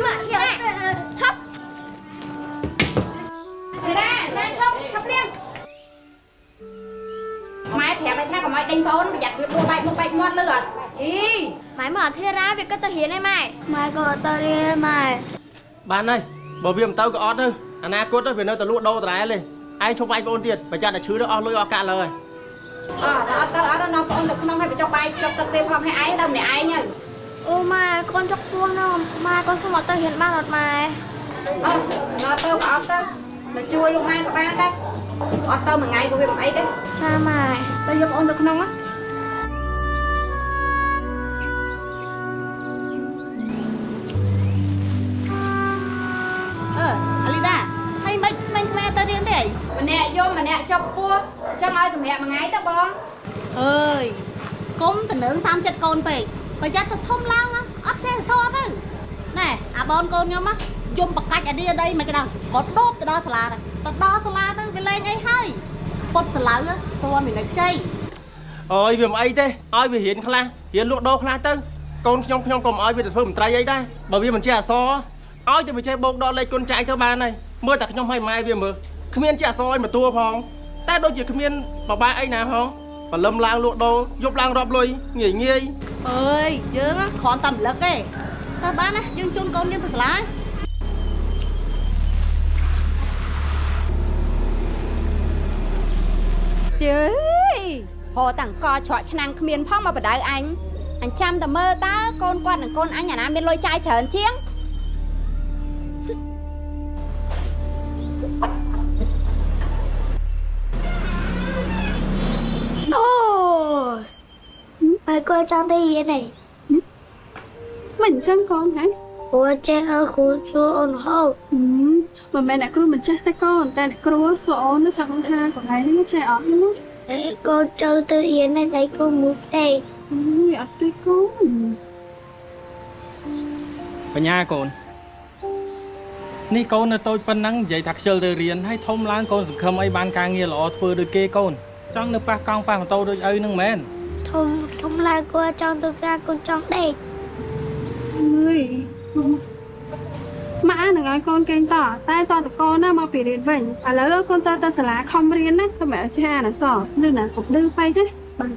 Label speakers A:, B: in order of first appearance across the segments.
A: មកធារ៉ាឈប់ធារ៉ាណាឈប់ឈប់ព្រាមម៉ែប្រាប់ឲ្យថាកុំឲ្យដេញបងប្រយ័ត្នវាដួលបែកមុខបែកមាត់លឺអត់អី
B: ម៉ែមកអធិរាវាគិតទៅរៀនឯម៉ែ
C: ម៉ែក៏ទៅរៀនម៉ែ
D: បានហើយបើវាមិនទៅក៏អត់ទៅអនាគតទៅវានៅតែលក់ដូរដដែលទេឯងឈប់វាយបងទៀតប្រយ័ត្នតែឈឺទៅអស់លុយអស់កាក់លើហើយ
A: អត់អត់ទៅអត់នាំបងទៅក្នុងឲ្យបញ្ចុះបាយចុះទឹកទេផងឲ្យឯងទៅម្នាក់ឯងទៅ
B: អូម៉ែកូនចុកពោះណម៉ែកូនសុំអត់ទៅរៀនបានអត់ម៉ែ
A: អត់ដល់ទៅក៏អត់ទៅមកជួយលោកម៉ែក៏បានដែរអត់ទៅមួយថ្ងៃក៏វាមិនអីដែរ
B: ចាម៉ែ
A: ទៅយកបងទៅក្នុងណា
E: អឺអាលីដាហើយមិនក្មេងៗទៅរៀនទេអី
A: ម្នាក់យំម្នាក់ចុកពោះចង់ឲ្យសម្រាប់មួយថ្ងៃទៅបង
E: អើយគុំតំណឹងតាមចិត្តកូនពេកប្រយ័ត្នទៅធំឡើងអត់ចេះអសរទៅណែអាបងកូនខ្ញុំយំបកាច់អាឌីដីមិនក៏ដោយក៏ដូបទៅដល់សាលាដែរទៅដល់សាលាទៅវាលេងអីហើយពុតសាឡៅតួមានខ្ចី
D: អូយវាមិនអីទេឲ្យវារៀនខ្លះរៀនលក់ដូរខ្លះទៅកូនខ្ញុំខ្ញុំក៏មិនឲ្យវាទៅធ្វើមន្ត្រីអីដែរបើវាមិនចេះអក្សរឲ្យតែវាចេះបូកដកលេខគុណចែកទៅបានហើយមើលតែខ្ញុំឲ្យម៉ែវាមើលគ្មានចេះអក្សរឲ្យមកតួផងតែដូចជាគ្មានបបាក់អីណាផងបលឹមឡើងលក់ដូរយប់ឡើងរាប់លុយងាយងាយ
E: អើយយើងគ្រាន់តែរំលឹកទេតើបានណាយើងជូនកូនយើងទៅសាលា
A: ជើយហោតាំងកច្រកឆ្នាំងគ្មានផងមកបដៅអញអញចាំតែមើលតើកូនគាត់និងកូនអញអាណាមានលុយចាយច្រើនជាង
C: អូម៉ែក៏ចង់ទៅរៀនឯង
F: មិនអញ្ចឹងកូនហ៎
C: ព្រោះចេះឲ្យគ្រូសួរអូនហូប
F: មិនមែនអ្នកគ្រូមិនចេះទេកូនតែអ្នកគ្រូសួរអូនចង់ថាកន្លែងនេះចេះអត់ណា
C: កូនចូលទៅរៀនឯងកូនមុខទេ
F: អើយអត់ទេកូន
G: បញ្ញាកូននេះកូននៅតូចប៉ុណ្ណឹងនិយាយថាខ្ជិលទៅរៀនហើយធំឡើងកូនសង្ឃឹមអីបានការងារល្អធ្វើដូចគេកូនចង់នៅប៉ះកង់ប៉ះម៉ូតូដូចឪនឹងមែន
C: ធំធំឡើងកូនចង់ទៅការកូនចង់ដេក
F: អើយម៉ាក់នឹងឲ្យកូនគេងតតែតតកូនណាមកពីរៀនវិញឥឡូវកូនទៅទៅសាលាខំរៀនណាកុំឲ្យចេះអានអក្សរនឹងណាកុំឌឺពេកទេបាទ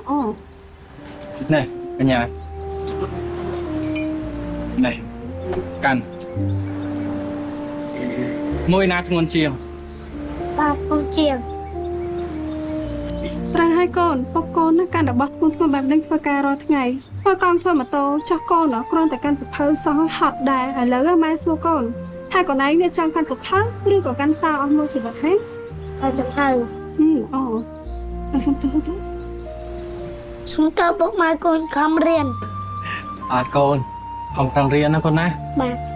F: អូ
G: នេះបញ្ញានេះកាន់មួយណាធ្ងន់ជាង
C: សាបកូនជាង
F: ត្រូវឲ្យកូនពុកកូនណាកាន់របស់ធ្ងន់ធ្ងរបែបនេះធ្វើការរាល់ថ្ងៃធ្វើកង់ធ្វើម៉ូតូចោះកូនគ្រាន់តែកាន់សភៅសោះហត់ដែរឥឡូវម៉ែសួរកូនថាកូនឯងនេះចង់កាន់សភៅឬក៏កាន់សោអស់មួយជីវិតហេ
C: ហើយចង់ទៅ
F: អូអសុំទោសទៅ
C: សុំទៅពុកម៉ែកូនខំរៀន
G: អត់កូនខំប្រឹងរៀនណាកូនណា
C: បាទ